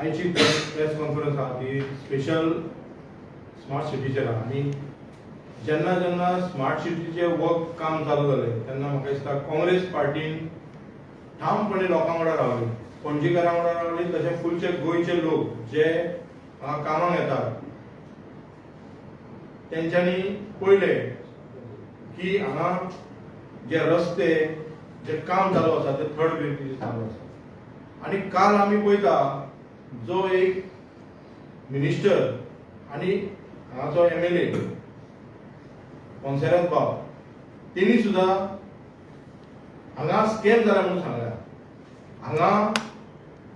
आयची press conference आहा ती स्पेशल स्मार्ट सिटीचेर आहा. आनी जेन्ना जेन्ना स्मार्ट सिटीचें वर्क काम चालू जालें तेन्ना म्हाका दिसता काँग्रेस पार्टीन ठामपणे लोकां वांगडा रावली, पणजेकारां वांगडा रावली. तशें फुलचे गोंयचे लोक जे हांगा कामाक येतात तेंच्यांनी पळयलें की हांगा जे रस्ते, जे काम चालू आसा ते थर्ड ग्रेडीचें चालू आसा. आनी काल आमी पळयता, जो एक मिनिस्टर आनी हांगाचो एमएलए मोन्सेरात बाब, तेणी सुद्दां हांगा स्कॅम जाला म्हणून सांगल्या, हांगा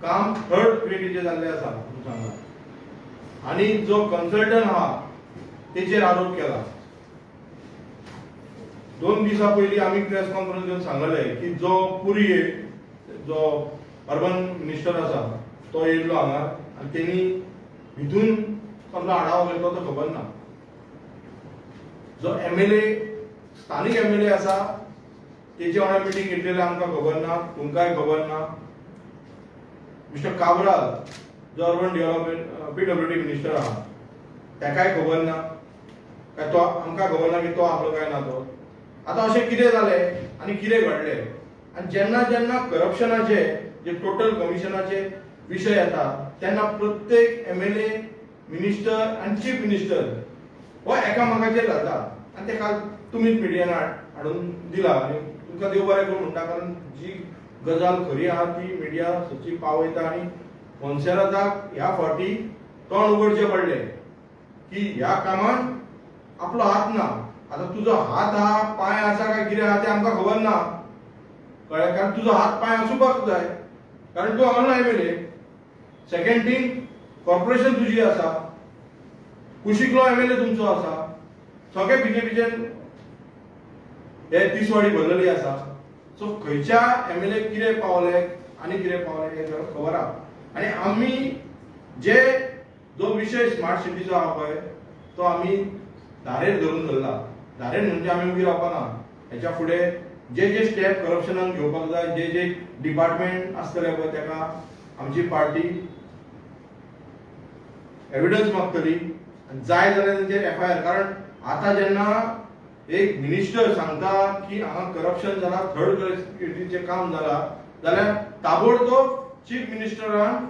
काम थर्ड ग्रेडीचें जाल्लें आसा म्हणून सांगला आनी जो कन्सल्टंट आहा तेचेर आरोप केला. 2 दिसां पयलीं आमी प्रेस कॉन्फरन्स घेवन सांगलें की जो पुरी, जो अर्बन मिनिस्टर आसा, तो येयल्लो हांगा आनी तेणी भितून कसलो आढावो घेतलो तो खबर ना. जो एमएलए, स्थानीक एमएलए आसा, तेचे वांगडा मिटींग घेतलेले आमकां खबर ना, तुमकांय खबर ना. मिस्टर काब्राल जो अर्बन डेव्हलपमेंट, पीडब्ल्यूडी मिनिस्टर आहा, तेकाय खबर ना काय तो आमकां खबर ना की तो आपलो काय ना तो. आतां अशें कितें जालें आनी कितें घडलें? आनी जेन्ना जेन्ना करप्शनाचे जे टोटल कमिशनाचे विशय येता तेन्ना प्रत्येक एमएलए, मिनिस्टर आनी चीफ मिनिस्टर हो एकामेकाचेर घालता. आनी ते काल तुमीच मिडियान हाडून दिला आनी तुमकां देव बरें करूं म्हणटा, कारण जी गजाल खरी आहा ती मिडिया सदची पावयता. आनी मोन्सेराताक ह्या फावटी तोंड उगडचें पडलें की ह्या कामान आपलो हात ना. आतां तुजो हात आहा, पांय आसा काय कितें आहा तें आमकां खबर ना, कळ्ळें? कारण तुजो हात पांय आसुपाक जाय, कारण तूं हांगा एमएलए. सेकंड थिंग, कॉर्पोरेशन तुजी आसा, कुशीकलो एमएलए तुमचो आसा, सगळे बीजेपीचे हे तिसवाडी भरलेली आसा. सो खंयच्या एमएलए कितें पावले आनी कितें पावले हें सगळें खबर आहा. आनी आमी जे जो विशय स्मार्ट सिटीचो आहा पळय, तो आमी धारेर धरून धरला. धारेर म्हणजे आमी उबी रावपा ना. हेच्या फुडें जे जे स्टेप करप्शनाक घेवपाक जाय, जे जे डिपार्टमेंट आसतले पळय, तेका आमची पार्टी एविडन्स मागतली आनी जाय जाल्यार तेंचेर एफआयआर. कारण आतां जेन्ना एक मिनिस्टर सांगता की हांगा करप्शन जाला, थर्ड क्वालिटीचें काम जाला, जाल्यार ताबडतोब चीफ मिनिस्टरान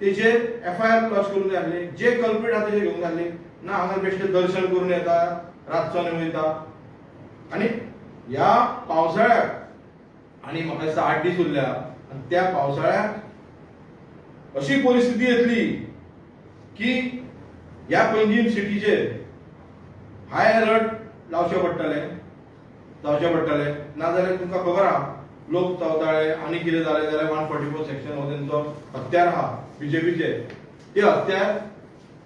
तेचेर एफआयआर लॉन्च करूंक जाय आसली, जे कल्प्रीट आहा तेजेर घेवंक जाय आसली. ना, हांगा बेश्टे दर्शन करून येता, रातचो आनी वयता. आनी ह्या पावसाळ्याक आनी म्हाका दिसता 8 दीस उरल्या आनी त्या पावसाळ्याक अशी परिस्थिती येतली की ह्या पणजीम सिटीचेर हाय अलर्ट लावचें पडटलें, जावचें पडटलें. नाजाल्यार तुमकां खबर आहा, लोक चवताळे आनी कितें जालें जाल्यार 144 सेक्शन हो तेंचो हत्यार आहा बीजेपीचे, ते हत्यार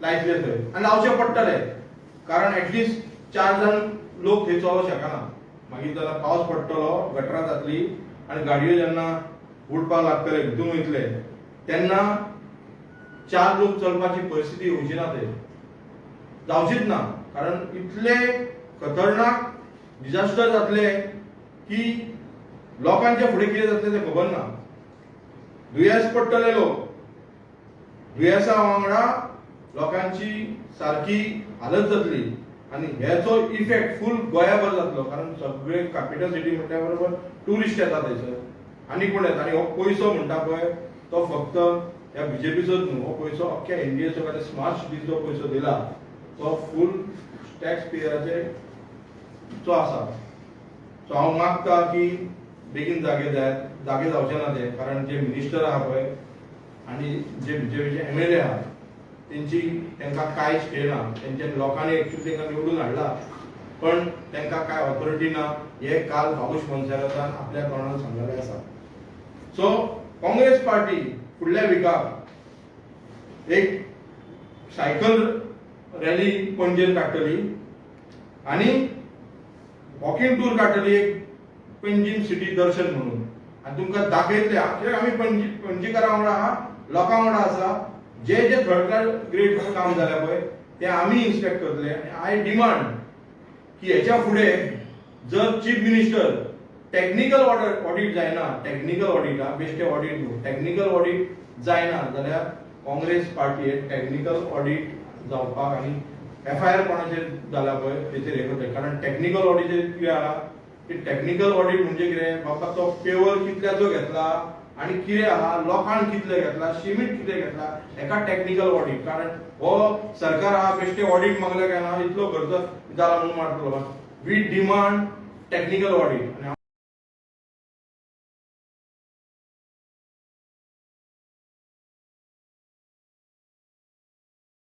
लायतले थंय आनी लावचें पडटलें, कारण एटलिस्ट चार जाण लोक थंय चलोंक शकना. मागीर जेन्ना पावस पडटलो, गटरां जातली आनी गाडयो जेन्ना उडपाक लागतले, भितून वयतले, तेन्ना चार लोक चलपाची परिस्थिती येवची ना, थंय जावचीच ना. कारण इतले खतरनाक डिझास्टर जातले की लोकांच्या फुडें कितें जातलें तें खबर ना. दुयेंस पडटले लोक, दुयेंसा वांगडा लोकांची सारकी हालत जातली आनी हेचो इफेक्ट फूल गोंयाभर जातलो, कारण सगळे कॅपिटल सिटी म्हटल्या बरोबर टुरिस्ट येता थंयसर आनी कोण येता. आनी हो पयसो म्हणटा पळय, तो फक्त ह्या बीजेपीचोच न्हू, हो पयसो अख्ख्या इंडियेचो, कारण स्मार्ट सिटीचो पयसो दिला तो फूल टॅक्स पेयराचे चो आसा. सो हांव मागता की बेगीन जागे जायात. जागे जावचे ना ते, कारण जे मिनिस्टर आहा पळय आनी जे बीजेपीचे एमएलए आहा, तेंची तांकां कांयच हे ना. तेंच्या लोकांनी एक्चुअली तांकां निवडून हाडला, पण तांकां कांय ऑथॉरिटी ना हे काल बाबूश मोन्सेरातान आपल्या तोंडान सांगलेलें आसा. सो काँग्रेस पार्टी फुडल्या विकाक एक सायकल रॅली पणजेन काडटली आनी वॉकिंग टूर काडटली, एक पणजीम सिटी दर्शन म्हणून, आनी तुमकां दाखयतले कित्याक आमी पणजी पणजीकारां वांगडा आहा, लोकां वांगडा आसा. जे जे थर्ड क्लास ग्रेड काम जाल्या पळय, ते आमी इन्स्पेक्ट करतले. आनी I demand की हेच्या फुडें जर चीफ मिनिस्टर टॅक्निकल ऑडिट जायना, टॅक्निकल ऑडिट हा, बेश्टे ऑडिट न्हू, टॅक्निकल ऑडिट जायना जाल्यार काँग्रेस पार्टी हे टॅक्निकल ऑडिट जावपाक आनी एफआयआर कोणाचेर जाला पळय तेचेर हें करतले. कारण टॅक्निकल ऑडिट कितें आहा की टॅक्निकल ऑडिट म्हणजे कितें बाबा, तो पेवर कितल्याचो घेतला आनी कितें आहा, लोकांक कितले घेतला, शिमीट कितें घेतला, हेका टॅक्निकल ऑडिट. कारण हो सरकार आहा, बेश्टे ऑडिट मागले काय ना इतलो खर्च जाला म्हणून मारतलो. We demand technical audit. आनी